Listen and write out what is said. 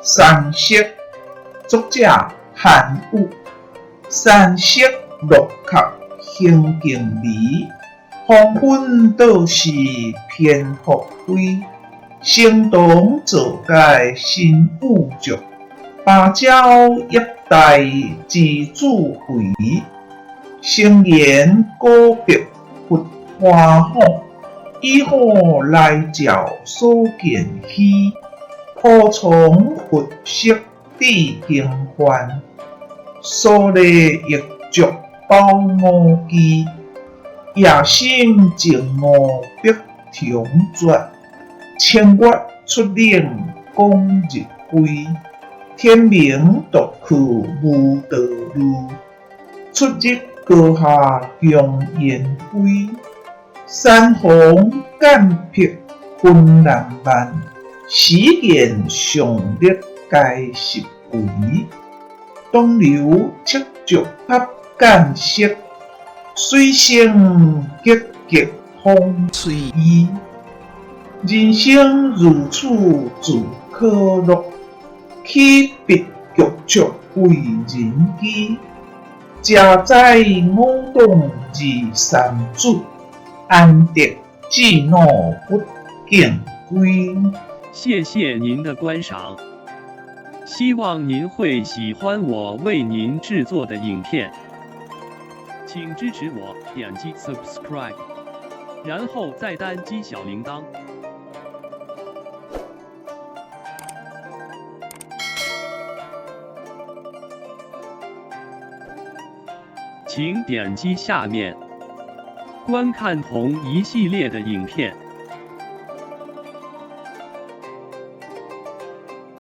山色，作者韓愈。山色落壳興景微，黃昏倒是蝙蝠飛。神童做街身有足，芭蕉葉大枝子肥。聖言古柏佛歡好，以火來照所見虛。枯松佛色智經梵，薔薇玉竹寶五枝。夜深靜悟碧重絕，清月出嶺廣日歸。天明獨去無道路，出入高下強顏輝。山逢澗碧雲難漫，時見上力皆十圍。東流赤石合間色，水聲急急風吹衣。人生如此自可樂，豈必局促為人機？食知五黨二三子，安得智腦不敬歸？謝謝您的觀賞，希望您會喜歡我為您製作的影片，請支持我點擊 subscribe，然後再單擊小鈴鐺。請點擊下面觀看同一系列的影片。